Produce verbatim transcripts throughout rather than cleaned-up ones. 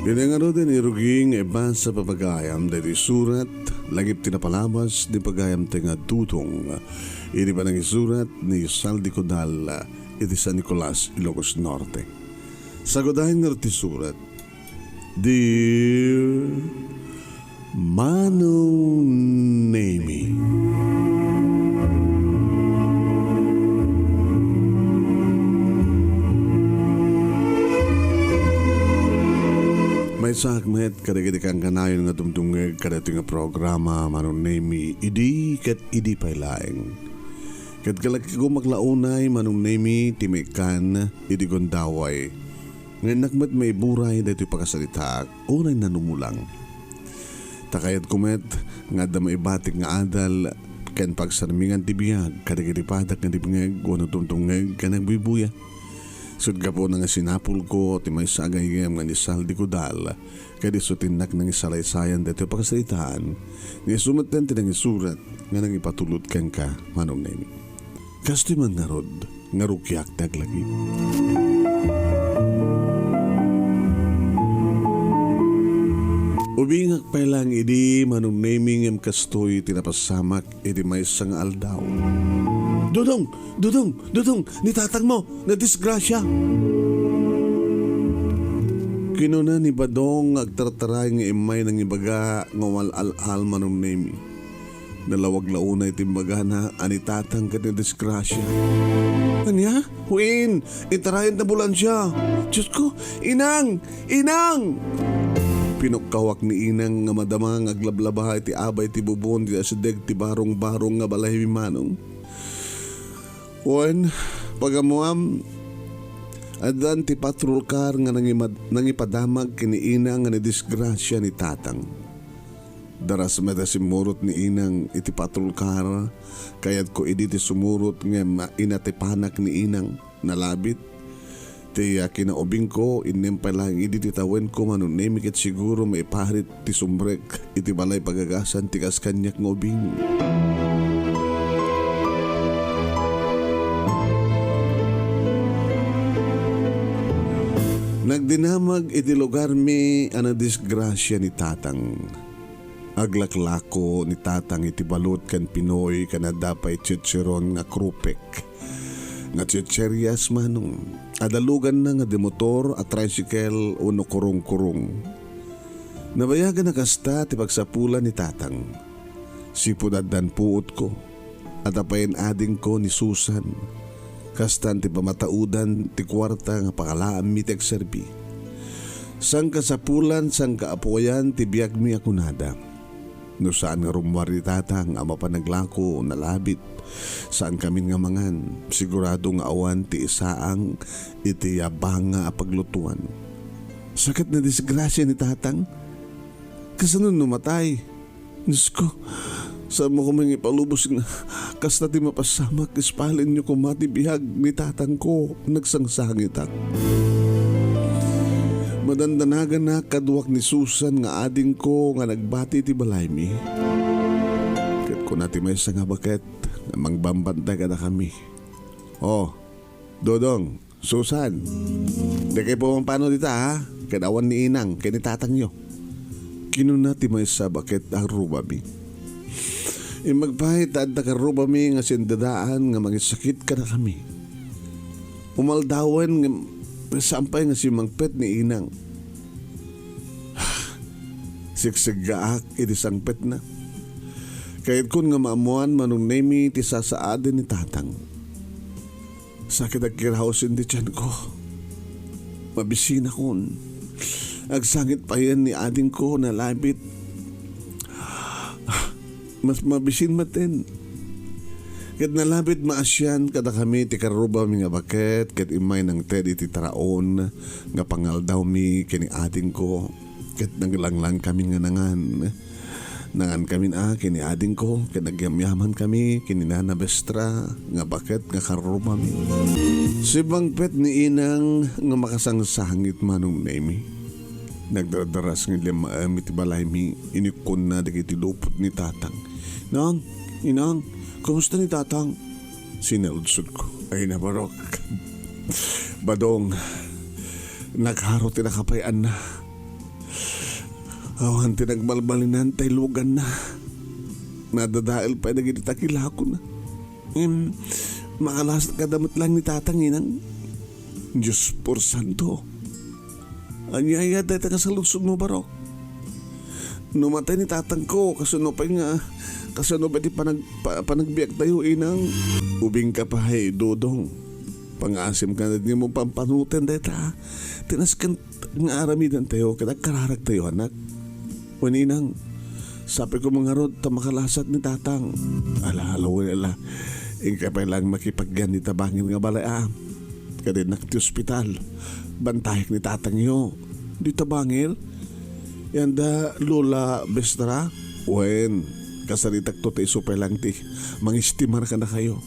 Pinangaruden irugi nga ibasa papagayam daytoy surat, lagip ti napalabas ni pagayam ti nga Dudong, idi panangisurat ni Saldi Codal iti San Nicolas, Ilocos Norte. Sagudayen ngarud ti surat, Dear Manong Nemi. Maysaak met kadagiti kankanayon nga dumdumngeg kadagitoy nga programa, Manong Nemi, idi ket idi pay laeng. Ket kalagikumak la unay, Manong Nemi, ti maikkan idi gundaway. Nga innak met maiburay daytoy pakasalitaak, unay nanumulang. Ta kayatko met nga adda maibatik nga adal ken pagsarmingan ti biag kadagiti padak nga dimngeg wenno dumdumngeg ken agbuybuya. Ket gapuna nga sinapulko ti maysa a gayyem nga ni Saldi Codal, ket isu ti innak nangisaraysayan daytoy pakasaritaan, nga isu met ti nangisurat nga nangipatulod kenka, Manong Nemi. Kastoy man ngarud nga rugiak ti aglagip. Ubingak pay laeng idi, Manong Nemi, ngem kastoy ti napasamak iti maysa nga aldaw. Dudong! Dudong! Dudong! Ni tatangmo! Nadisgrasia! Kinuna ni Badong nga agtartaray nga immay nangibaga nga umal-al-al, Manong Nemi. Nalawag la unay ti imbagana a ni tatang ket nadisgrasia. Ania? Wen, intarayan ti ambulansia. Diosko, Inang! Inang! Pinukkawak ni Inang nga madama nga aglablaba iti abay ti bubon ti asideg ti barong-barong nga balay ni Manong. Wen, pag-ammoam, addan ti patrol car nga nangimad-, nangipadamag ken ni Inang nga nadisgrasia ni tatang. Daras met a simmurot ni Inang iti patrol car. Kayatko idi ti sumurot ngem inatipanak ni Inang. Nalabit ti, ah, kinaubingko, innem pay laeng idi ti tawenko, Manong Nemi, ket siguro maiparit ti sumrek iti balay pagagasan ti kas kaniak nga ubing. Nagdinamag iti lugarmi a nadisgrasia ni tatang. Aglaklako ni tatang iti balut ken pinoy ken adda pay chichiron nga krupek nga chicherias, Manong. Adaluganna nga di motor a tricycle wenno kurong-kurong. Nabayagan a kasta ti pagsapulan ni tatang. Sipud addan puotko. Atapayen adingko ni Susan. Kastan ti pamataudan ti kuarta nga pakalaammi ti agserbi. Sangkasapulan, sangkaapuayan ti biagmi a kunada. No saan nga rummuar ni tatang a mapan aglako, nalabit. Saan kamin nga mangan. Sigurado nga awan ti isaang iti abanga a paglutuan. Sakit na disgrasya ni tatang. Kasano no matay? Diosko, saanmo koma nga ipalubos nga kasta ti mapasamak, ispalenyo koma ti biag ni tatangko, nagsangsangitak. Madandanagan a kaduak ni Susan nga adingko nga nagbati iti balaymi. Ket kuna ti maysa nga baket nga mangbambantay kadakami. Oh, Dodong, Susan, dikay pumampano dita, ha? Ket awan ni inang ken ni tatangyo. Kinuna ti maysa baket a karrubami. Immag pay ta adda karrubami nga sindadaan nga mangisakit kadakami. Umaldawen nga saan pay nga simmangpet ni inang. Sikseggaak iti sangpetna. Kayatkon nga maammoan, Manong Nemi, ti sasaaden ni tatang. Sakit agkiraus iti tianko. Mabisinakon. Agsangit payen ni adingko, nalabit. Mas mabisin maten. Ket nalabit maasian kadakami ti karrubami nga baket, ket immay nangted iti taraon nga pangaldawmi ken ni adingko, ket naglanglang kami nga nangan. Nangan kami a ken ni adingko, ket nagyamyaman kami ken ni Nana Bestra nga baket nga karrubami. Simmangpet ni inang nga makasangsangit, Manong Nemi. Nagdardaras nga limmaem iti balaymi, inikkunna dagiti lupot ni tatang. "Nang, inang, kumusta ni tatang?" Sinaludsodko. Ay, nabarok. Badong, nagharo ti nakapay-anna. Awan ti nagbalbalinan tay luganna. Nadadael pay dagiti takilakona. Ngem, makalasat kada met laeng ni Tatang, Inang. Dios por santo. Ania aya dayta nga saludsodmo, Barok? No matay ni tatangko, kasano pay nga, kasano pay ti panag-, pa-, panagbiagtayo, Inang? Ubingka pay, Dodong. Pangaasim ka na din mo pampanutin dayta. Tinasken nga aramidentayo ket agkararagtayo, anak. Wen, Inang, sapay ko mangarud ta makalasat ni Tatang. Ala, ala, wen, ala. Inka pay laeng makipagyan dita bangir nga balay, a. Ket innak ti ospital. Bantayek ni Tatangyo. Dita bangir? Yanda Lola Bestra? Wen, kasaritakto ta isu pay laeng ti mangistimar kadakayo.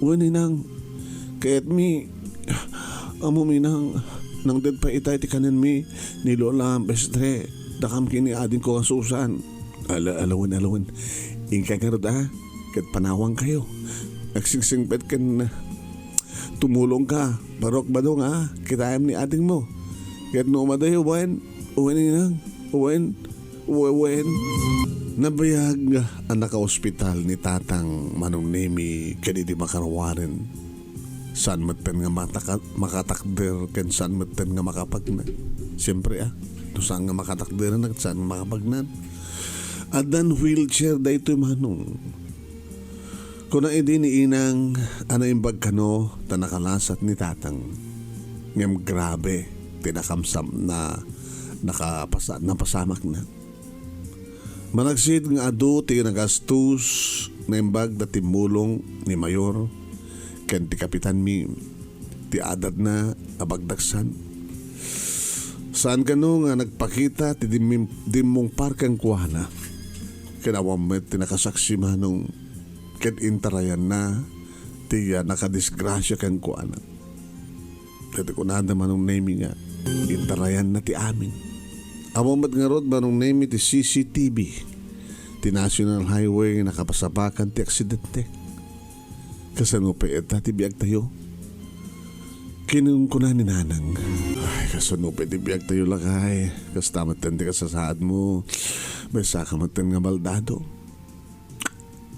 Wen, Inang, kayatmi, ammom, Inang, nangted pay itay ti kanenmi ni Lola Bestre, dakam ken ni adingko nga Susan. Ala, ala wen, ala wen. Inka ngarud, a, ket panawankayo. Agsingsingpet ken tumulongka, Barok, Badong, a, kitaem ni adingmo. Ket no umadayo, wen, wen, Inang, wen, Wen, nabayag a nakaospital ni Tatang Manong Nemi ken idi makaruaren, saan metten nga mataka-, makatakder ken saan metten nga makapagna. Siempre, a, no saan nga makatakder, saan nga makapagna. Addan wheelchair daytoy, Manong. Kuna idi ni Inang a naimbag kano ta nakalasat ni Tatang. Ngem grabe ti nakamsam-, na-, nakapasa-, napasamakna. Managsid nga adu ti nagastos, naimbag da timmulong ni Mayor ken ti kapitanmi ti adatna a bagdagsan. Saan kano nga nagpakita ti dimmim-, dimmungpar kenkuana. Ken awan met ti nakasaksi, Manong, ket intarayanna ti, ah, nakadisgrasia kenkuana. Ket kunada Manong Nemi nga intarayanna ti amin. Awan met ngarud Manong Nemi ti C C T V ti National Highway nga nakapasabakan ti aksidente. Kasano pay ita ti biagtayo? Kinunkuna ni Nanang. Ay, kasano pay ti biagtayo, lakay? Kasta met ti kasasaadmo. Maysa ka met nga baldado.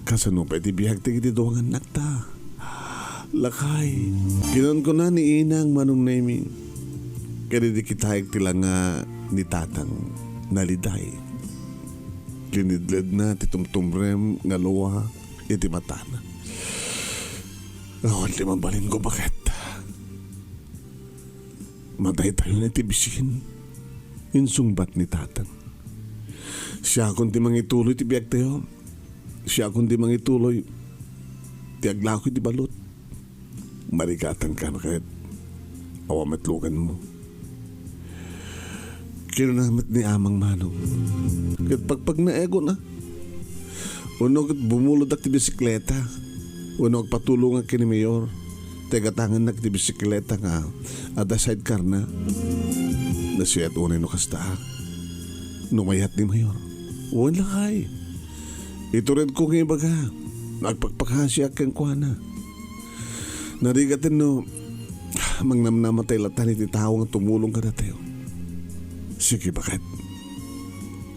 Kasano pay ti biag ti iti duangannak ta? Lakay. Kinunkuna ni Inang Manong Nemi. Ket idi kitaek ti langa ni Tatang, naliday. Linidledna ti tumtumrem nga lua iti matana. Awan ti mabalinko, baket. Mataytayon iti bisin, insungbat ni Tatang. Siakon ti mangituloy ti biagtayo. Siakon ti mangituloy ti aglako iti balud. Marigatanka, baket. Awan met luganmo. Kinuna met ni Amang Manong. Ket pagpagnaegona. Wenno ket bumulodak ti bisikleta. Wenno agpatulongak ken ni Mayor. Ta igatangannak ti bisikleta nga adda sidecar-na. Nasayaat unay no kasta. No mayat ni Mayor. Wen, lakay. Ituredko nga ibaga. Agpakpakasiak kenkuana. Narigaten no mangnamnama tay latan iti tao nga tumulong kadatayo. Sige, baket.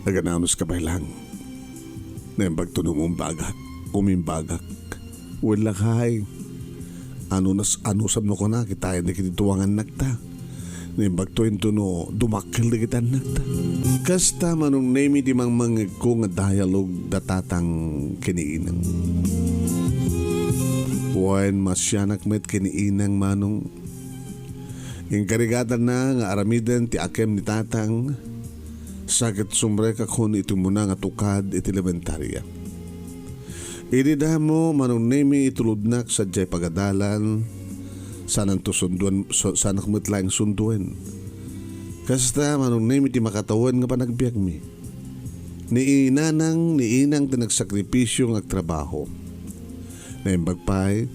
Agananos ka pay lang. Naimbagto no umimbagak, umimbagak. Wen, lakay. Ano nas-, anusam no kuna, kitaen dagiti duangannak ta. Naimbagto intono dumakkel dagiti annakta. Kasta Manong Nemi ti mangmangegko nga dialogue da Tatang ken ni Inang. Wen, maasianak met ken ni Inang Manong. Inkarigatanna nga aramiden ti akem ni Tatang, sa ket sumrekakon iti umuna nga tukad iti elementaria. Idi damo, Manong Nemi, itulodnak sadiay pagadalan, saananto sunduen, su-, saanak met laeng sunduen. Kasta, Manong Nemi, ti makatawen nga panagbiagmi. Ni Nanang, ni Inang ti nagsakripisio nga agtrabaho. Naimbag pay,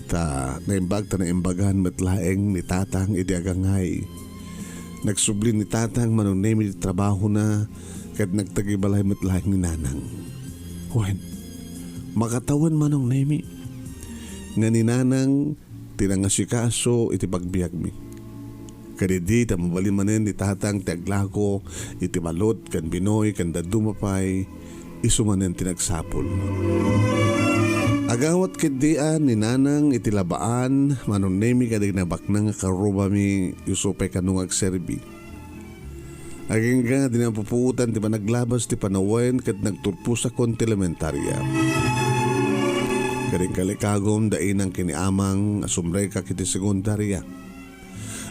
ta, naimbag ta naimbagan met laeng ni Tatang iti agangay. Nagsubli ni Tatang Manong Nemi ti trabahona, ket nagtagibalay met laeng ni Nanang. Wen, makatawen Manong Nemi, nga ni Nanang ti nangasikaso iti pagbiagmi. Kadidi ta mabalin manen ni Tatang ti aglako iti balot ken binoy ken dadduma pay, isu manen ti nagsapul. Agawat ketdi a ni Nanang iti labaan, Manong Nemi, kadagiti nabaknang a karrubami, isu pay kano nga agserbi. Agingga, di napupuotan ti panaglabas ti panawen ket nagturposakon ti elementaria. Kadin kalikagom da inang ken ni amang a sumrekak iti sekundaria.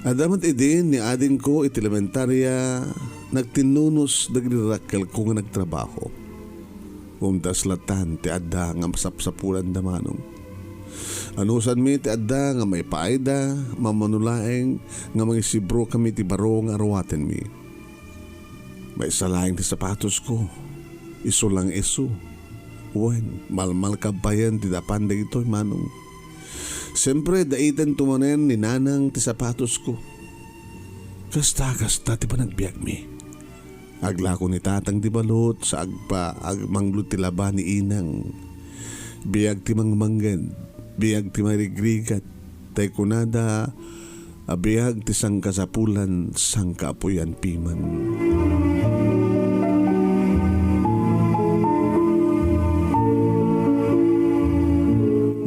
Adda met idi ni adingko iti elementaria, nagtinnunus dagiti dakkelko nga nagtrabaho. Umdas latan ti adda nga masapsapulanda, Manong. Anusanmi ti adda nga maipaayda, mamano laeng nga mangisibro kami ti baro nga aruatenmi. Maysa laeng ti sapatosko, isu lang isu. Wen, malmalkab payen ti dapan dagitoy, Manong. Siempre, daitento manen ni Nanang ti sapatosko. Kasta, kasta ti panagbiagmi. Aglako ni Tatang ti balot sa agpa-, agmanglo ti laba ni Inang. Biag ti mangmangged, biag ti marigrigat, tay kunada a biag ti sangkasapulan, sangkaapuyan piman.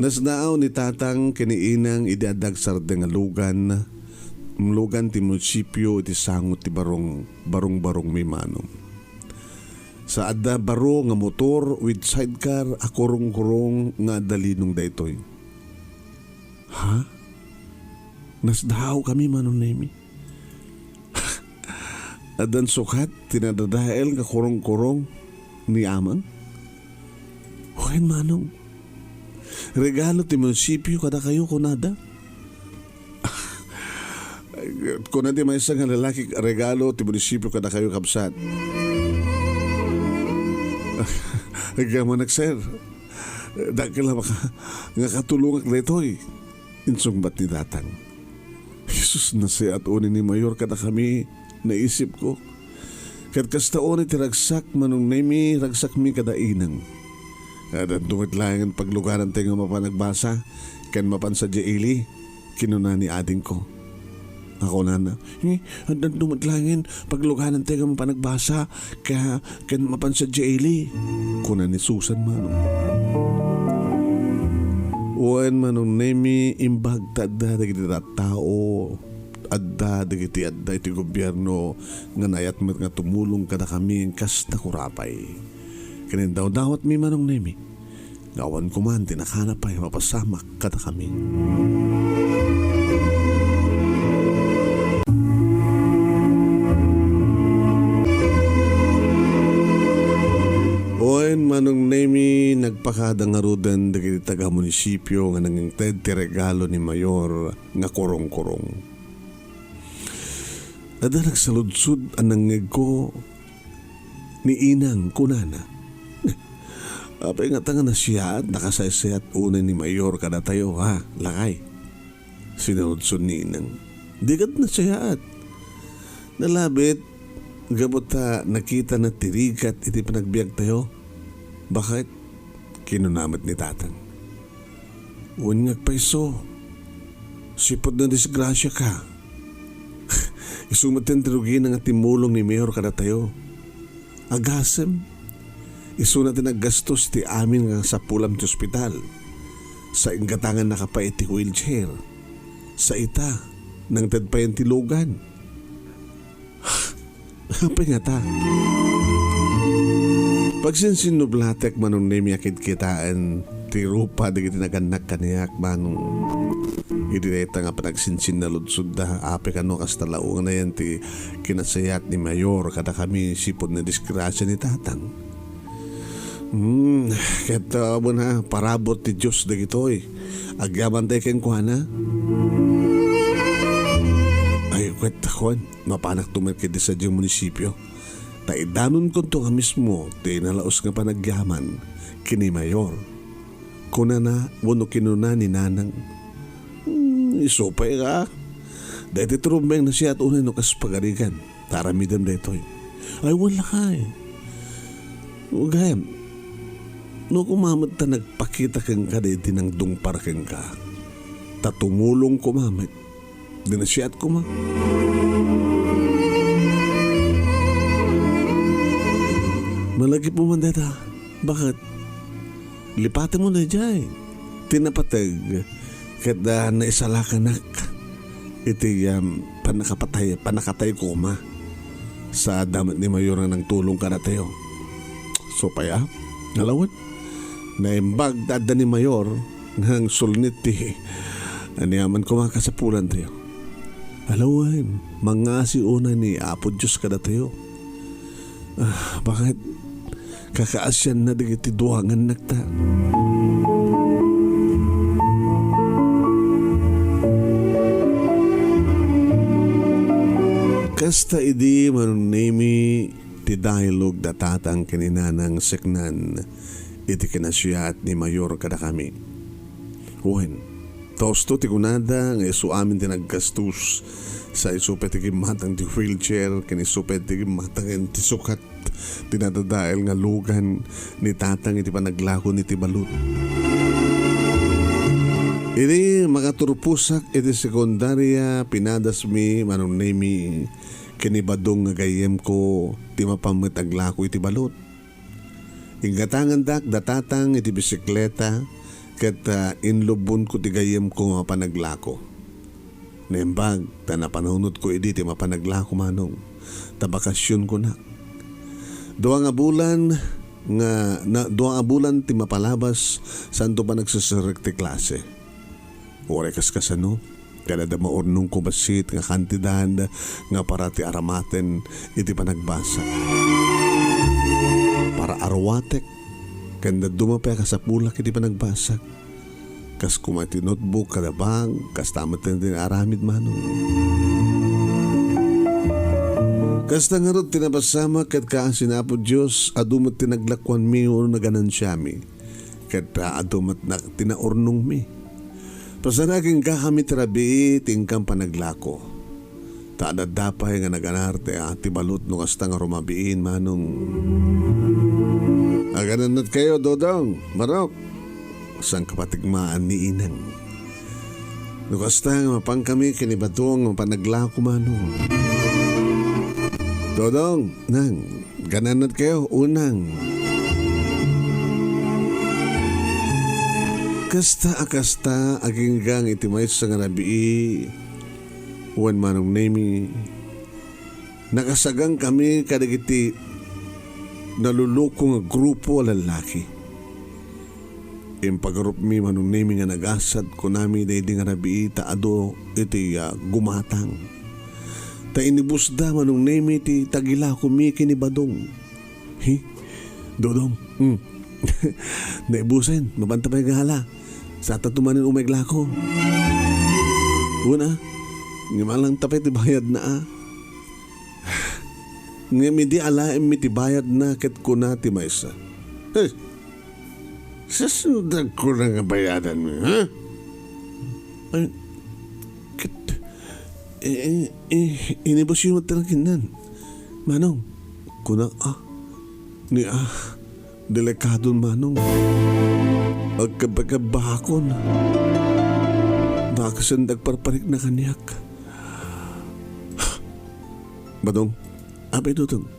Nasdaaw ni Tatang ken ni Inang idi adda agsardeng a lugan, lugan ti munisipio iti sango ti barong, barong-barongmi, Manong. Sa adda baro nga motor with sidecar a kurong-kurong nga adda linong daytoy. Ha? Nasdaawkami, Manong Nemi? Addan sukat ti nadadael nga kurong-kurong ni Amang? Wen, Manong. Regalo ti munisipio kadakayo, kunada. Kuna ti maysa nga lalaki, "Regalo ti munisipio kadakayo, kabsat." "Agyamanak, sir. Dakkel a maka-, nga katulongak daytoy," insungbat ni Tatang. "Jesus, nasayaat unay ni Mayor kadakami, naisipko. Ket kasta unay ti ragsak, Manong Nemi, ragsakmi kada Inang. Addanto met laengen pagluganantayo nga mapan agbasa ken mapan sadiay ili," kinuna ni adingko. A kunana, "Eh, addanto met laengen pagluganantayo nga mapan agbasa ka-, ken mapan sadiay ili," kuna ni Susan, Manong. Wen, Manong Nemi, imbag ta adda dagiti tattao, adda dagiti adda iti gobierno nga naayat met nga tumulong kadakami, kasta kurapay. Ken indawdawatmi, Manong Nemi, nga awan koman ti nakana pay mapasamak kadakami. Wen, Manong Nemi, nagpakada ngaruden dagiti taga-munisipio nga nangted ti regalo ni Mayor nga kurong-kurong. Adda nagsaludsod a nangngegko ni Inang, kunana, "Apay ngata nga nasayaat, nakasaysayat unay ni Mayor kadatayo, ha, lakay?" Sinaludsod ni Inang. "Di ket nasayaat. Nalabit, gapu ta nakitana ti rigat iti panagbiagtayo." "Baket?" kinuna met ni Tatang. "Wen nga agpayso, sipud nadisgrasiaka. Isu met ti rugina nga timmulong ni Mayor kadatayo. Agasem, isuna ti naggastos ti amin nga sapulam ti ospital. Sa inggatangannaka pay iti wheelchair. Sa ita, nangted payen ti lugan." Apay ngata? Pagsinsinnublatek, Manong Nemi, a kitkitaen ti rupa dagiti nagannak kaniak, Manong. Idi dayta nga panagsinsinnaludsodda, apay kano kasta laengen ti kinasayaat ni Mayor kadakami sipud nadisgrasia ni Tatang? Hmm, ket, uh, awan ha, parabur ti Dios dagitoy. Agyamantay kenkuana. Ay, ket, kuan, mapanakto met ketdi sadiay munisipio. Ta idanonkonto nga mismo ti nalaus nga panagyaman ken ni Mayor. Kunana wenno kinuna ni Nanang, "Hmm, isu pay nga. Daytoy ti rumbeng nasayaat unay no kas pagarigan. Ta aramidem daytoy." "Ay, wen lakay. Gayam, no koma met ta nagpakita kenka daydi nangdungpar kenka, ta tumulong koma met, Dinasiat koma. Malagipmo man dayta. Bakit? Lipatem daydiay. Ti napateg, ket, ah, naisalakanak iti, um, pannakapatay, pannakatay koma. Saanda met ni Mayor nga nangtulong kadatayo. Supay, ah, alawen, naimbag ta adda ni Mayor nga nangsulnit ti aniaman koma kasapulantayo. Alawen, mangngasi unay ni Apo Dios kadatayo. Ah, bakit? Kakaasianna dagiti dua nga annakta. Kasta idi, Manong Nemi, ti dialogue da tatang ken inana nga seknan iti kinasiat ni Mayor kadakami. Wen, ta usto ti kunada nga isu amin ti naggastos, sa isu pay ti gimmatang ti wheelchair, ken isu pay ti gimmatang ti sukat ti nadadael nga lugan ni tatang iti panaglako ni ti balot. Idi makaturposak iti sekundaria, pinadasmi, Manong Nemi, ken ni Badong nga gayyemko ti mapan met aglako iti balot. Inggatangandak da tatang iti bisikleta ket, ah, inlubbonko ti gayyemko nga mapanaglako. Naimbag ta napanunotko idi ti mapanaglako, Manong, ta bakasionko nak. Dua nga bulan nga, na, dua nga bulan ti mapalabas, saanto pay nagseserrek ti klase. Uray kaskasano, ket adda maurnongko bassit nga kantidad nga para ti aramaten iti panagbasa. Para aruatek, ken dadduma pay a kasapulak iti panagbasa. Kas koma ti notebook kada bag, kasta met ti aramid, Manong. Kasta ngarud ti napasamak ket kaasi ni Apo Dios, adu met ti naglakuanmi wenno naganansiami. Ket, ah, adu met nak ti naurnongmi. Pasanak, inka kami ti rabii ti inkam panaglako. Ta adda pay nga naganar ti, ah, ti balot no kasta nga rumabiin, Manong. Aganannatkayo, Dodong, Manok. Saan ka patigmaan ni Inang? No kasta nga mapankami ken ni Badong nga mapanaglako, Manong. Dodong, Nang, ganannat kayo, unang. Kasta a kasta, aginggang iti maysa nga rabii, wen Manong Nemi, nakasagang kami kadagiti naluluko nga grupo a lallaki. Impagarupmi, Manong Nemi, nga nagasat, kunami, daydi nga rabii ta adu iti, ah, gumatang. Ta inibusda, Manong Nemi, ti tagilakomi ken ni Badong. Hi? Dodong. Hmm. Naibusen, mapanta pay gala. Sata tumanen umay glako. Una, ngimalangta pay ti bayadna, ah. Ngem idi alaenmi ti bayadna ket kuna ti maysa, "Hey, sasandagko na nga bayadanmi, ha?" Ay, ket, eh, eh, eh, inibusyo met ti nakinnan. Manong, kuna, ah, ni, ah, delikadon, Manong. Agkabakabakon. Dakasen dagparparikna kaniak. Badong, apay Dodong,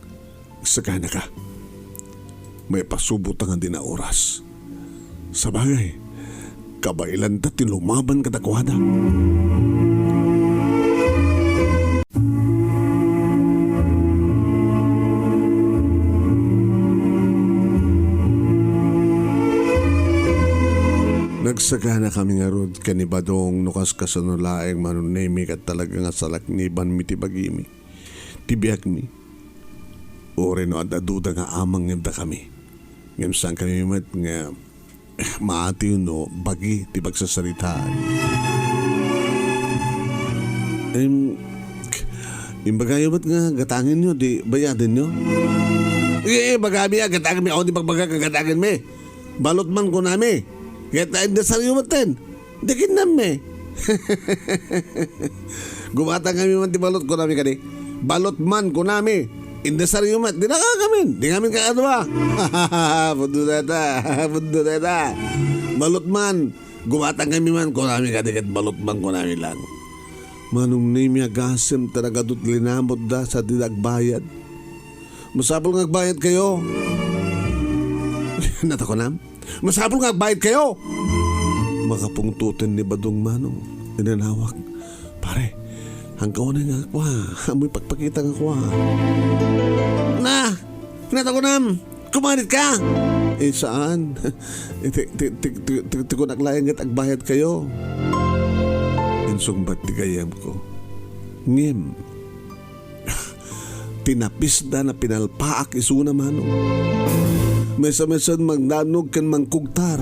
saganaka. Maipasubo ta nga dina oras. Sabagay, kabailanta ti lumaban kadakuada. Nagsagana kami ngarud ken ni Badong no kas-, kasano laeng Manong Nemi ket talaga nga salaknibanmi ti bagimi, ti biagmi. Uray no ad-adu da nga amang ngem dakami. Ngem saan kami met nga maati no bagi ti pagsasaritaan. Em, imbagayo met nga gatangenyo, di bayadenyo? Eh, eh, bagami a gatangenmi, awan di pagbaga nga gatangenmi. Balot man kunami. Ket, ah, indesaryo met ten. Di kinnam mi. Gumatang kami man ti balot, kunami kadi. Balot man, kunami. Indesaryo met. Di na kakamin. Di ngamin kakadua. Pudno dayta. Pudno dayta. Balot man. Gumatang kami man, kunami kadi, ket balot man, kunami lang. Manong Nemi, agasem ta nagadu ti linamutda sa dida agbayad. Masapul nga agbayad kayo. Natakunam? Masapul nga agbayad kayo! Makapungtoten ni Badong, Manong. Inanawak. Pare, hangkaw na nga kua. Amoy pagpakita nga kua. Na! Natakunam! Kumanit ka! Eh, saan? Eh, ti, ti, ti, ti, ti, ti kunak laeng ket agbayad kayo. Insungbat ti gayyem ko. Ngem, tinapisda na pinalpaak isuna, Manong. Maysa-maysan mangdanog ken mangkugtar.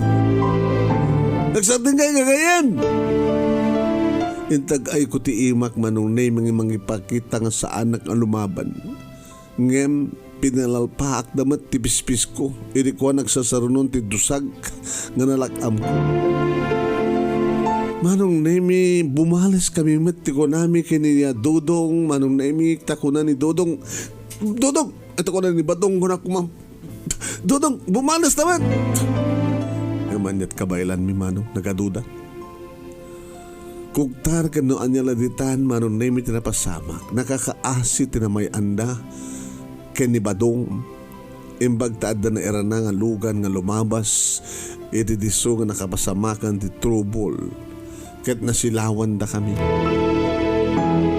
Nagsardeng kay gagayen! Intag-ay ko ti imak, Manong Nemi, nga mangipakita nga saanak nga lumaban. Ngem pinalalpaakda met ti pispisko, idi kua nagsasarunon ti dusag nga nalak-amko. Manong Nemi, bumales kami met ti kunami ken ni, ah, Dodong, Manong Nemi, ta kuna ni Dodong, "Dodong!" Ita kuna ni Badong, kuna kuma, "Dodong, bumales ta met!" Ngem aniat kabaelanmi, Manong, nagaduda. Kugtar ken no ania la ditan, Manong Nemi, ti napasamak. Nakakaasi ti namay-anda ken ni Badong. Imbag ta adda nairana nga lugan nga lumabas iti disso nga nakapasamakan ti trouble, ket nasilawandakami.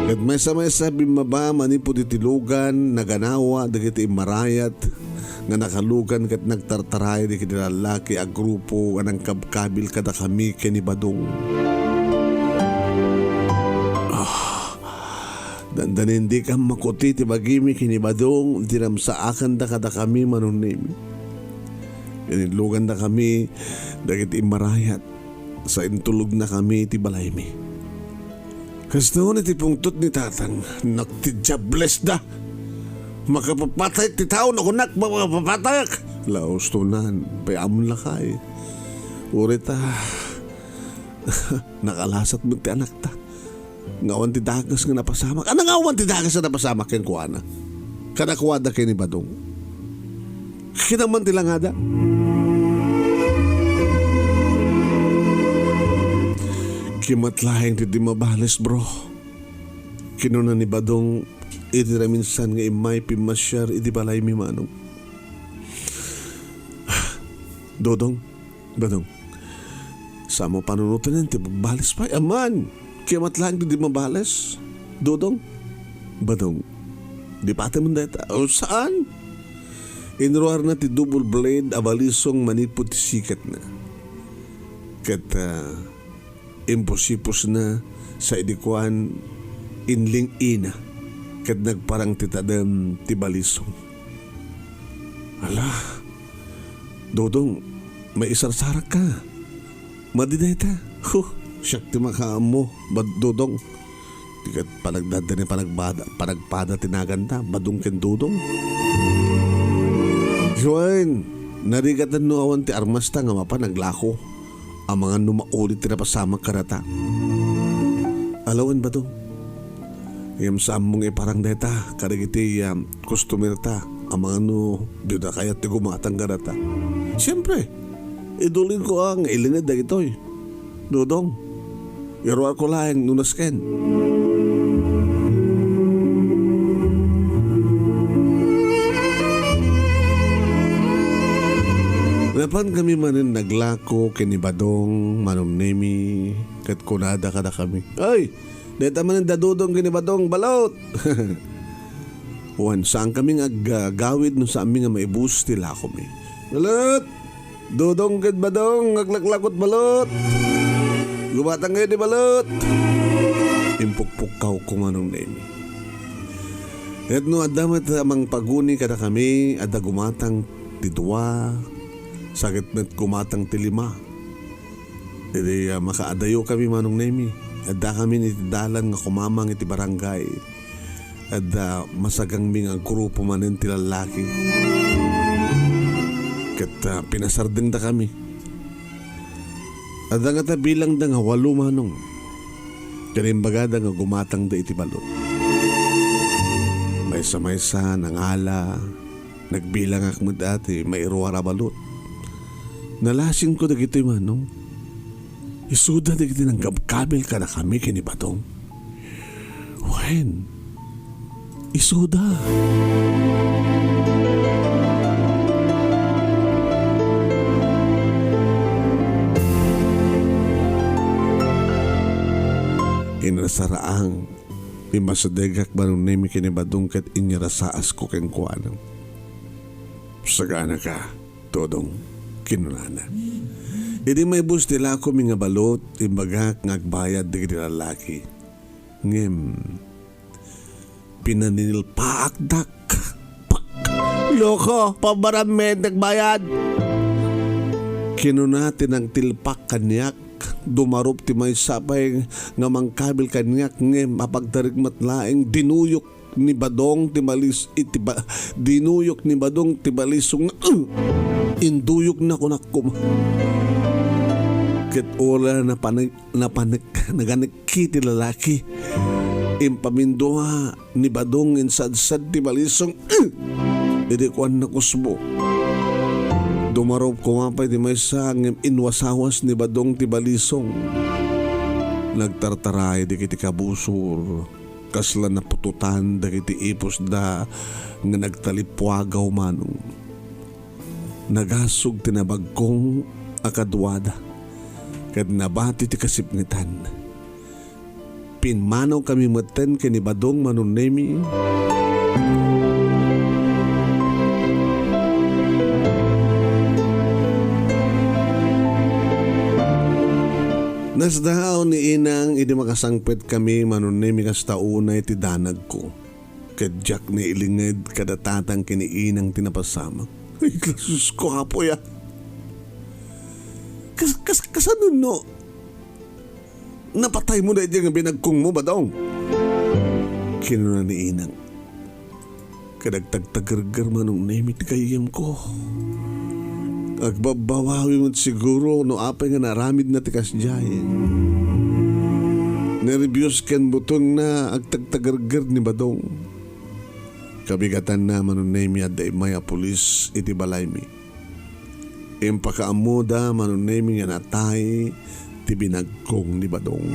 Ket maysa-maysa bimmaba manipud iti lugan, naganawa dagiti immarayat nga nakalugan ket nagtartaray dagiti lallaki a grupo nga nangkabkabil kadakami ken ni Badong. Ah, dandanin dikam makuti ti bagimi ken ni Badong, dinamsaakanda kadakami, Manong Nemi. Inillugandakami dagiti immarayat sa intulogna kami iti balaymi. Kasta unay ti pungtot ni Tatang, nak ti diablesda! Makapapatay ti tao, nakunak, makapapatayak! Laus tunan, pay amon lakay. Uray ta, nakalasat met ti anakta. Nga awan ti dakes nga napasamak. Ano nga awan ti dakes nga napasamak kenkuana? Kadakuada ken ni Badong. Kinaman ti langada. Kimat laeng ti di mabales, bro. Kinuna ni Badong iti naminsan nga immay pimmasiar iti balaymi, Manong. Dodong, Badong, saan mo panunoten ti pagbales pay? Aman, kimat laeng ti di mabales. Dodong, Badong, di pati man dayta. O, saan? Inruarna ti double blade a balisong manipud ti sikatna. Ket, ah, impusipusna sa idi kuan, inling-ina ket nagparang ti tadem ti balisong. Ala, Dodong, maisarsarakka. Madi dayta. Huh, siak ti makaammo, bad-, Dodong. Ti ket panagdadani panagbada, panagpada ti naganta, Badong ken Dodong. Joan, narigaten no awan ti armasta nga mapan aglako. Amangan no mauli ti napasamak kadata. Alawen, Badong. Ngem saanmo nga iparang dayta kadagiti, ah, customer ta. Amangan no biuda kayat ti gumatang kadata. Siempre, idulinko a nga ilinged dagitoy. Dodong, iruarko laeng no nasken. Napan kami manen naglako ken ni Badong, Manong Nemi, ket kunada kadakami, "Ay, dayta manen da Dodong ken ni Badong, balot!" Wen, saan kami nga aggawid no saanmi nga maibus ti lakomi. Balot! Dodong ken Badong, aglaklakot balot! Gumatang kayo ni balot! Impukpukkaw ko, Manong Nemi. Ket no adda met a mangpaguni kadakami, adda gumatang ti dua, sa ket met gumatang ti lima. Idi, ah, makaadayo kami, Manong Nemi, adda kami iti dalan nga kumamang iti barangay. Adda masagangmi nga grupo manen ti lallaki. Ket, ah, pinasardengda kami. Adda ngata bilangda nga walo, Manong. Ket imbagada nga gumatangda iti balot. Maysa-maysa, nangala, nagbilangak met iti mairuar a balot. Nalasingko dagitoy, Manong. Isuda dagiti nangkabkabil kadakami ken ni Badong. Wen, isuda. Inrasaraang, immasidegak Manong Nemi ken ni Badong ket inyarasaasko kenkuana. "Saganaka, Dodong," kinunana. Idi maibus ti lakomi nga balot, imbagak nga agbayad dagiti lalaki. Ngem, pinaninilpaakdak. Pak! "Loko, pabbaram met, nagbayad!" kinuna ti nangtilpak kaniak. Dumarup ti maysa pay nga mangkabil kaniak, ngem apagtarik met laeng, dinuyok ni Badong ti balis-, iti ba-, dinuyok ni Badong ti balisong. Induyokna, kunak koma. Ket wala napanek-, napanek-, naganekki ti lalaki. Impamindua ni Badong, insadsad ti balisong. Idi kuan nakusbo. Dumarup koma pay ti maysa, ngem inwasawas ni Badong ti balisong. Nagtartaray dagiti kabusor. Kasla naputotan dagiti ipusda nga nagtalippuagaw manong. Nagasog ti nabagkong a kaduada, ket nabati ti kasipngetan. Pimmanaw kami metten ken ni Badong Manong Nemi. Nasdaaw ni Inang idi makasangpet kami, Manong Nemi, kasta unay ti danagko. Ket diak nailinged kada tatang ken ni Inang ti napasamak. Ay, Diosko, Apo, ya. Kas-, kas-, kasano no napataymo daydiay nga binagkongmo, Badong? Kinuna ni Inang. Ket agtagtagerger, Manong Nemi, ti gayyemko. Agbabbabawi met siguro no apay nga naaramidna ti kasdiay. Nerbios ken butengna, agtagtagerger ni Badong. Kabigatanna, Manong Nemi, adda immay a pulis iti balaymi. Impakaammoda, Manong Nemi, nga natay ti binagkong ni Badong.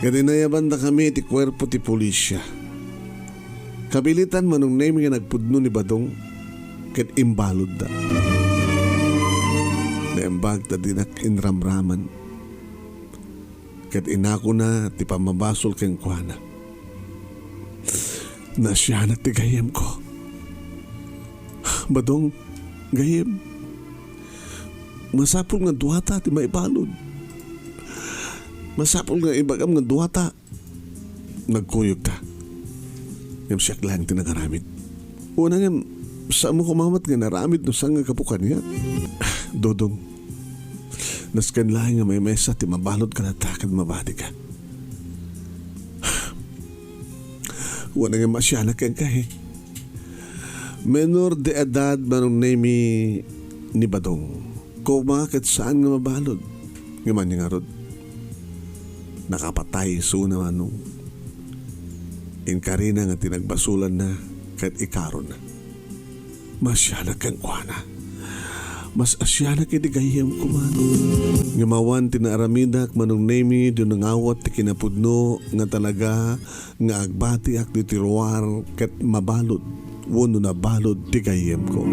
Ket inayabandakami ti kuerpo ti pulisya. Kabiletan, Manong Nemi, nga nagpudno ni Badong ket imbaludda. Naimbag ta dinak inramraman. Ket inakona ti pammabasol kenkuana. Naasianak ti gayyemko. Badong, gayyem, masapul nga duata ti maibalud. Masapul nga ibagam nga duata. Nagkuyogta. Ngem siak laeng ti nangaramid. Una ngem, saanmo koma met nga inaramid no saan nga gapu kaniak? Dodong, nasken laeng nga maymaysa ti mabalud kadata ket mabatika. Wen, ngem maasianak kenka, eh. Menor de edad, Manong Nemi, ni Badong. Koma ket saan nga mabalud. Ngem ania ngarud? Nakapatay isuna, Manong. Inkarina nga ti nagbasolanna ket ikarona. Maasianak kenkuana. Mas asianak iti gayyemko, Manong. Ngem awan ti naaramidak, Manong Nemi, idi nangawat ti kinapudno nga talaga nga agbatiak ditoy ruar ket mabalud wenno nabalud ti gayyemko.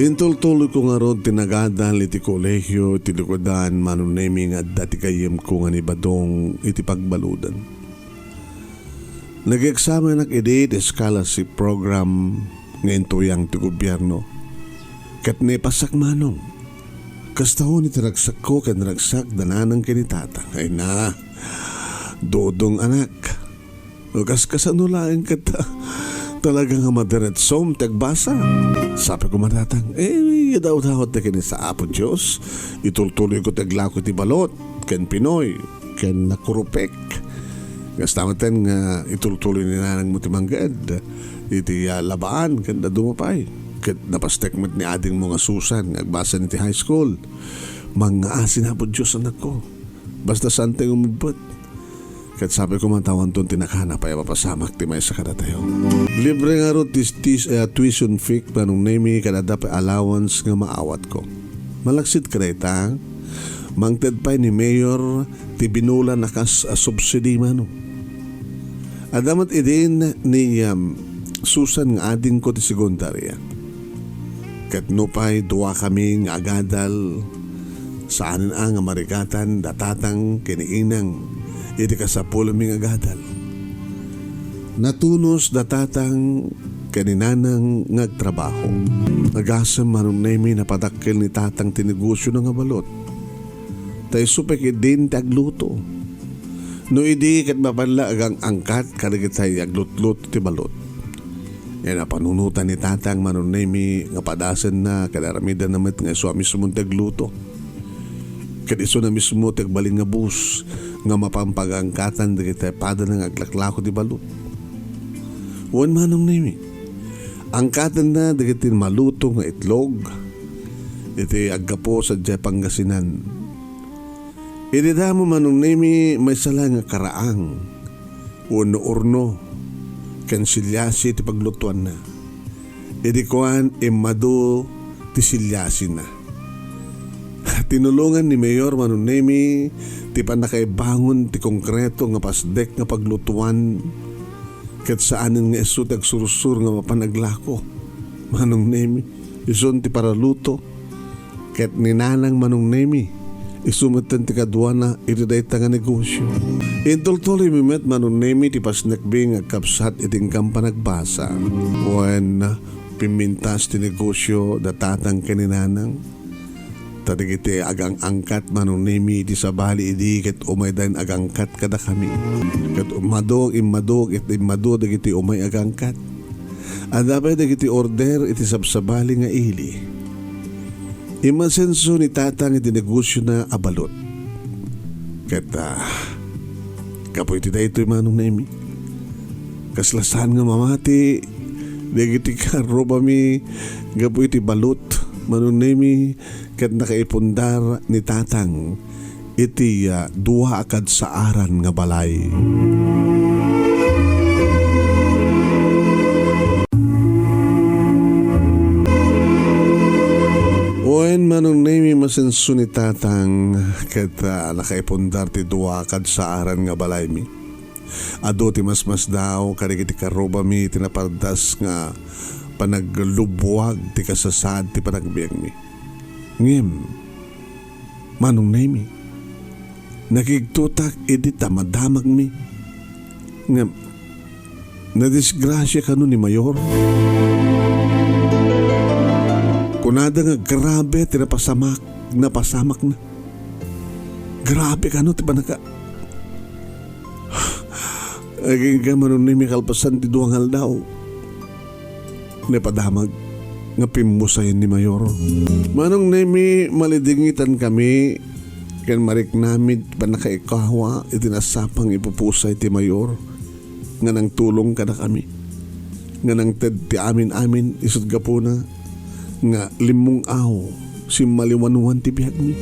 Intultuloyko ngarud ti nagadal iti kolehio iti lugadan, Manong Nemi, nga adda ti gayyemko nga ni Badong iti pagbaludan. Nag-eksamenak idi ti scholarship program nga intuyang ti gobierno. Ket naipasak, Manong. Kasta unay ti ragsakko ken ragsak da nanang ken ni tatang. Ay na, Dodong, anak. O kas-, kasano laeng ket talaga nga madiretsom ti agbasa? Sabi ko, Madatang, eh, idawdawat ti ken ni sa Apo Dios. Itultuloyko ti aglako iti balot ken pinoy ken nakurupek. Kasta metten nga itultuloy ni nanangmo ti mangged iti, ah, labaan ken dadduma pay. Ket napastek met ni adingmo nga Susan nga agbasa iti high school. Mangngaasin Apo Dios, anakko. Basta saantayo umebbet. Ket sapay koma ta awanton ti nakanapay a mapasamak ti maysa kadatayo. Libre ngarud ti, ti, eh, tuition fee, Manong Nemi, ket adda pay allowance nga maawatko. Malaksid kadayta, mangted pay ni Mayor ti binulan a kas a subsidy, Manong. Adda met idin ni, um, Susan nga adingko ti sekundarya. Ket nupay duakami nga agadal, saanen a nga marigatan da tatang ken ni inang iti kasapulomi nga agadal. Natunos da tatang ken ni nanang nga agtrabaho. Agasem, Manong Nemi, napadakkel ni tatang ti negosiona nga balot. Ta isu pay ketdin ti agluto. No idi ket mapan la agang-angkat kadagiti aglutluto ti balot. Ken napanunotan ni tatang, Manong Nemi, nga padasenna ket aramidenna met nga isu a mismo ti agluto. Ket isuna mismo ti agbalin nga bus nga mapan pagangkatan dagiti padana nga aglaklako ti balot. Wen, Manong Nemi, angkatenna dagiti maluto nga itlog iti aggapu sadiay Pangasinan. Idi damo, Manong Nemi, maysa la nga karaang wenno urno ken silyasi ti paglutoanna. Idi kuan, immadu ti silyasina. Tinulongan ni Mayor Manong Nemi ti pannakaibangon ti konkreto nga pasdek nga paglutoan ket saanen nga isu ti agsursuro nga mapan aglako. Manong Nemi, isun ti paraluto. Ket ni Nanang Manong Nemi, isu metten ti kaduana iti dayta nga negosio. Intultuloymi met, Manong Nemi, ti pasnekmi nga agkabsat iti inkan panagbasa. Wen, pimmintas ti negosio da tatang ken ni Nanang. Ta dagiti agang-angkat, Manong Nemi, iti sabali idi ket umaydan agangkat kadakami. Ket immadu, immadu, ket immadu dagiti umay agangkat. Adda pay dagiti order iti sabsabali nga ili. Immasenso ni tatang iti negosiona a balot. Ket, ah, gapu iti daytoy, Manong Nemi, kasla saan nga mamati dagiti karrubami gapu iti balot, Manong Nemi, ket nakaipundar ni tatang iti, ah, dua a kadsaaran nga balay. Wen, Manong Nemi, masenso ni tatang ket, ah, nakaipundar ti dua a kadsaaran nga balaymi. Adu ti masmasdaaw kadagiti karrubami ti napardas nga panaglubbuag ti kasasaad ti panagbiagmi. Ngem, Manong Nemi, nakigtotak idi ta madamagmi. Ngem, nadisgrasia kano ni Mayor. Kunada nga grabe ti napasamak, napasamakna. Grabe kano ti panaka-, Agingga, Manong Nemi, kalpasan ti dua nga aldaw. Naipadamag nga pimmusayen ni Mayor. Manong Nemi, malidingitankami ken mariknami ti pannakaikawa iti nasapang ipupusay ti Mayor nga nangtulong kadakami, nga nangted ti amin-amin, isut' gapuna nga limmung-aw, simmaliwanwan ti biagmi.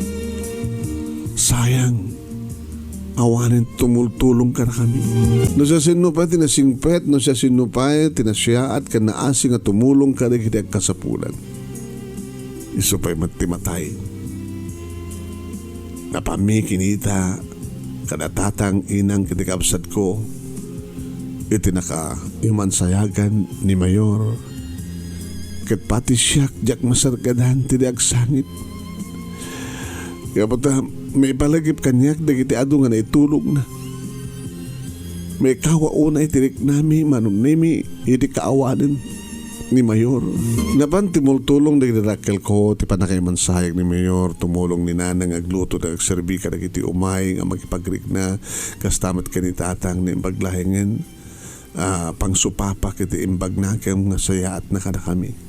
Sayang, awanen tumultulong kadakami. No siasino pay ti nasingpet, no siasino pay ti nasiaat ken naasi nga tumulong kadagiti agkasapulan, isu pay met ti matay. Napanmi kinita kada tatang, inang ken ti kabsatko iti nakaimansayagan ni Mayor. Ket pati siak, diak masarkadan ti di agsangit. Kaya pata, maipalagip kaniak dagiti adu nga naitulongna. Maikawa unay ti riknami, Manong Nemi, iti kaawanen ni Mayor. Napan tumultulong dagiti dakkelko ti pannakaimansayag ni Mayor, tumulong ni Nanang nga agluto ken agserbi kadagiti umay nga makipagrikna, kasta met ken ni Tatang, naimbag laengen, ah, pangsupapa iti imbagna ken nasayaatna kadakami.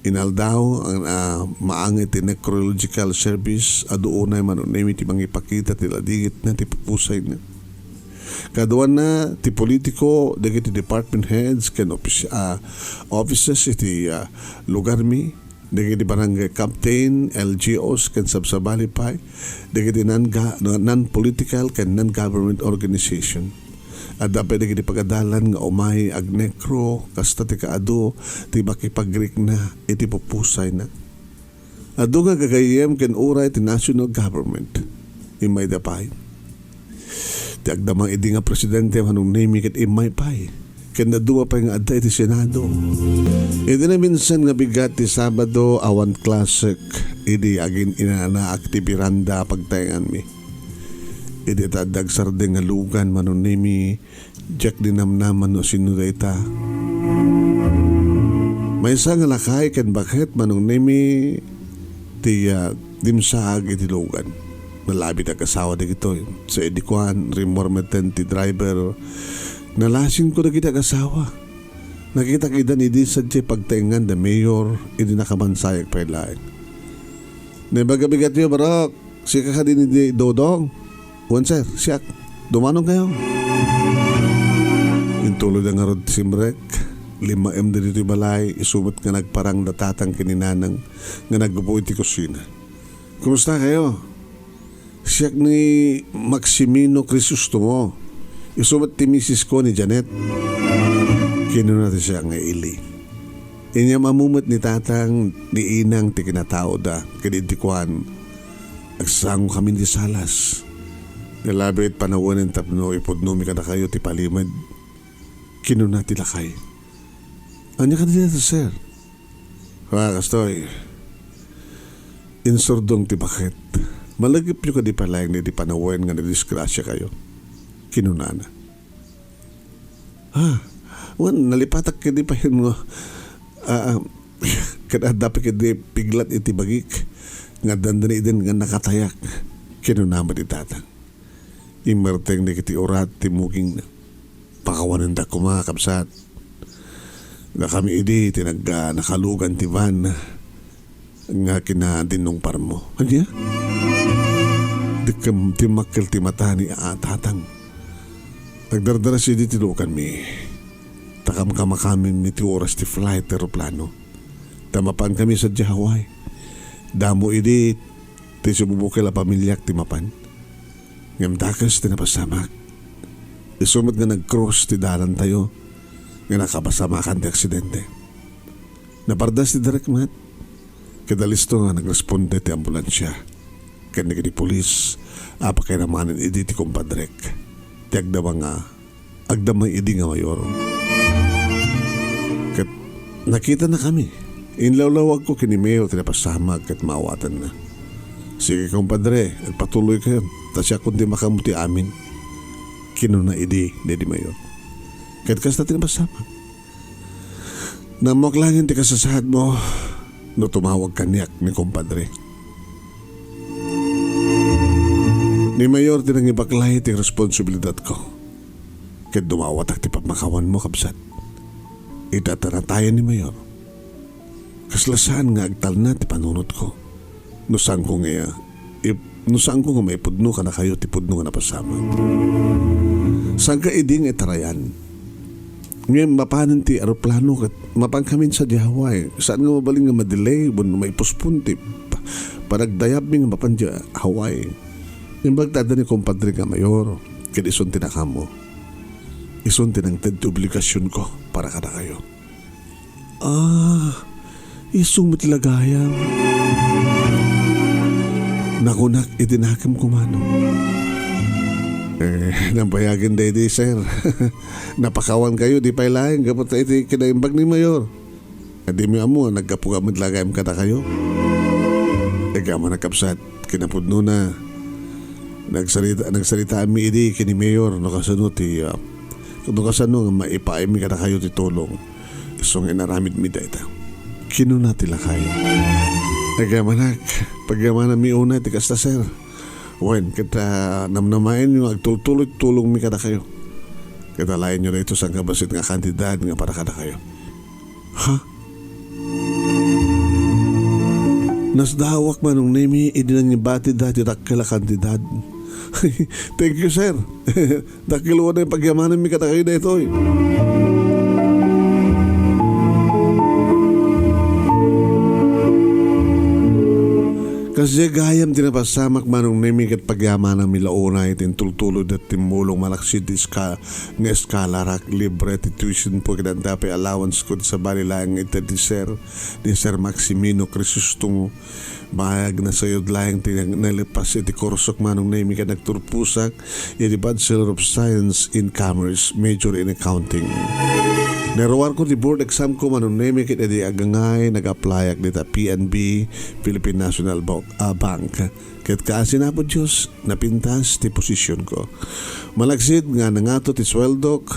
Inaldaw, ah, maangay ti necrological service, adu unay, Manong Nemi, ti mangipakita ti ladingitna ti pupusayna. Kaduana ti politiko, dagiti department heads ken office, ah, offices iti, ah, lugarmi. dagiti barangay captain, L G Os, ken sabsabali pay dagiti non-ga-, non-political ken non-government organization. Adda pay dagiti pagadalan nga umay agnekro, kasta ti kaadu ti makipagrikna iti pupusayna. Adu nga gagayyem ken uray ti national government. Immayda pay. Ti agdama idi nga presidente Manong Nemi ket immay pay. Ken dadduma pay nga adda iti Senado. Iti naminsan nga bigat ti Sabado, awan klasek idi agin-inanaak ti beranda a pagtaenganmi. Idi ta adda agsardeng nga lugan Manong Nemi, diak dinamnaman no sino dayta. Maysa nga lakay ken baket Manong Nemi ti, ah, dimsaag iti lugan. Nalabi ti agasawa dagitoy. Sa idi kuan, rimmuar metten ti driver. Nalasinko dagiti agasawa. Nakitak idan idi sadiay pagtaengan da mayor idi nakamansayak pay laeng. Naimbag a bigatyo, barok. Sika kadi ni Dodong? Wen, sir, siak. Dumanon kayo. Intuloy da ngarud ti simrek. Limmaem da ditoy balay, isu met nga nagparang da tatang ken ni nanang nga naggupo iti kusina. Kumusta kayo? Siak ni Maximino Crisostomo. Isu met ti misis ko ni Janet. Kinuna ti siak nga ili. Inyam-ammo met ni tatang, ni inang ti kinataoda, ket idi kuan, agsango kami ti salas. Nalabit panawen tapno ipudnomi kadakayo ti palimed. Kinuna ti lakay. Ania kadi dayta, sir? Ah, kastoy. Insurdong ti baket. Malagipyo kadi pay laeng idi panawen nga nadisgrasya kayo? Kinunana. Ah, wen, nalipatak kadi payen nga, ah, ah, ket adda pay kadi piglat iti bagik nga dandani idin nga nakatayak. Kinuna met ni tatang. Immerteng dagiti urat ti mugingna. Pakawanenda koma, kabsat. Dakami idi ti nag-, ah, nakalugan ti van nga kinadinungparmo. Ania? Dikkem timmakkel ti mata ni a-, tatang. Nagdardaras idi ti luganmi. Ta kamkamakamin mi ti oras ti flight ti eroplano. Ta mapankami sadiay Hawaii. Damo idi ti sibubukel a pamiliak ti mapan. Ngem dakes ti napasamak. Isu met nga nag-cross ti dalantayo nga nakapasamakan ti aksidente. Napardas ti direk met. Ket alisto nga nagresponde ti ambulansia ken dagiti pulis a pakiramanen idi ti kumpadrek. Ti agdama nga agdama idi nga mayor. Ket nakitanakami. Inlawlawagko ken ni Mayor ti napasamak ket maawatanna. "Sige, kumpadre, agpatuloykayo, ta siakon ti makaammo ti amin," kinuna idi daydi Mayor. Ket kasta ti napasamak. Naammoak laengen ti kasasaadmo no tumawag kaniak ni kumpadre. Ni Mayor ti nangibaklay ti responsibilidatko. Ket dumawatak ti pammakawanmo, kabsat. Ita ta natayen ni Mayor. Kasla saan nga agtalna ti panunotko. No saanko nga ip-, no saanko nga maipudno kadakayo ti pudno nga napasamak. Sangka idi nga itarayan. Ngem mapanen ti eroplano ket mapankamin sadiay Hawaii. Saan nga mabalin nga madelay wenno maipospon ti pa-, panagdayabmi nga mapan diay Hawaii. Imbag ta adda ni kumpadre nga mayor, ket isun ti nakaammo. Isun ti nangted ti obligasionko para kadakayo. Ah, isu met ti lagayam. Nakunak iti nakem kumano. Eh, nabayagen daydi, sir. Napakawan kayo, di pay laeng, gapu ta iti kinaimbag ni Mayor. Adda mi ammo, naggapu ka met lagayam kadakayo. Ikaw man, kabsat, kinapudnona. Nagsarita, nagsaritaanmi idi ken ni Mayor, no kasano ti, ah, no kasano nga maipaaymi kadakayo ti tulong. Isu nga inaramidmi dayta. Kinuna ti lakay. Agyamanak, pagyamananmi unay ti kasta, sir. Wen, ket, ah, namnamaenyo nga agtultuloy ti tulongmi kadakayo. Ket alaenyo daytoy sangkabassit nga kantidad nga para kadakayo. Ha? Nasdaawak, Manong Nemi, idi nangibati daytoy dakkel a kantidad. Thank you, sir. Dakkel unay pagyamananmi kadakayo daytoy. Kasdiay gayam ti napasamak, Manong Nemi, ket pagyamananmi la unay ti intultuloy da timmulong malaksid ti eska-, nga eskalarak, libre ti tuition fee ket adda pay allowance ko, sabali laeng ita ni Sir, ni Sir Maximino Crisostomo. Bayag, nasayod laeng ti nag-, nalepas iti kursok, Manong Nemi, ket nagturposak iti Bachelor of Science in Commerce, major in accounting. Naruarko ti board exam ko, Manong Nemi, ket idi agangay, nag-applyak dita P N B, Philippine National Bo-, ah, Bank. Ket kaasi, Apo Dios, napintas ti position ko. Malaksid nga nangato ti sueldok,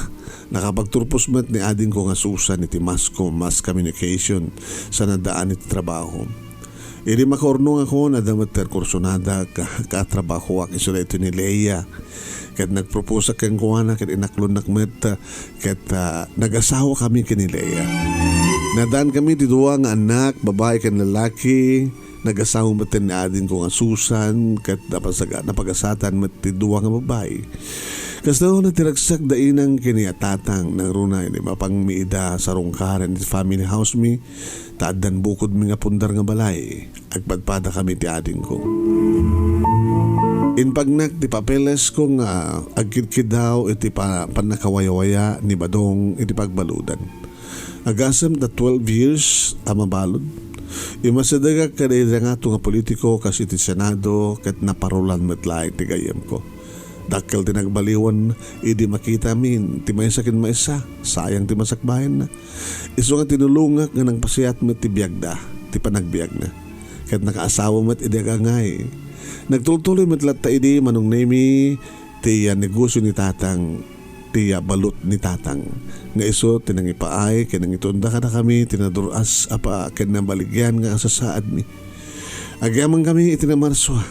nakapagturpos met ni adingko nga Susan iti mass com, mass communication, saan a daan iti trabaho. Idi makaurnongakon, adda met ti kursunada, ka-, katrabahoak isu daytoy ni Lea. Ket nagproposak kenkuana, ket inaklonnak met, ket, ah, nagasawakami ken ni Lea. Naaddankami ti dua nga annak, babai ken lalaki. Nagasawa met ni adingko nga Susan, ket napasaga-, napagasatan met ti dua nga babai. Kasta una ti ragsak da inang ken ni tatang, nangruna idi mapangmi ida sarungkaren iti family house mi, ta addan bukodmi nga pundar nga balay. Agpadpadakami ti adingko. Impagnak ti papeles ko nga agkidkidaw iti pa-, pannakawayawaya ni Badong iti pagbaludan. Agasem ta twelve years a mabalud. Imasidegak kadagiti ngato nga politiko kas iti Senado ket naparulan met laeng ti gayyemko. Dakkel ti nagbaliwan idi makitami ti maysa ken maysa, sayang ti masakbayanna. Isu nga tinulongak nga nagpasiat met ti biagda, ti panagbiagna. Ket nakaasawa met idi agangay. Nagtultuloy met latta idi, Manong Nemi, ti, ah, negosio ni tatang, ti, ah, balut ni tatang. Nga isu ti nangipaay ken nangitunda kadakami ti nadur-as a paa ken nabaligyan nga kasasaadmi. Agyamankami iti namarsua,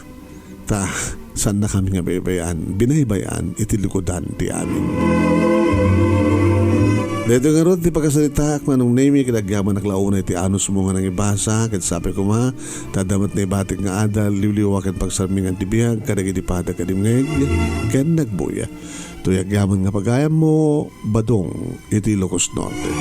ta saannakami nga baybay-an, binaybay-an iti lukodan ti amin. Daytoy ngarud ti pakasaritaak, Manong Nemi, ket agyamanak la unay ti anusmo nga nangibasa, ket sapay koma, ta adda met naibatik nga adal, liwliwa ken pagsarmingan ti biag kadagiti pada ken dimngeg ken nagbuya. Toy agyaman nga pagayammo, Badong, iti Ilocos Norte.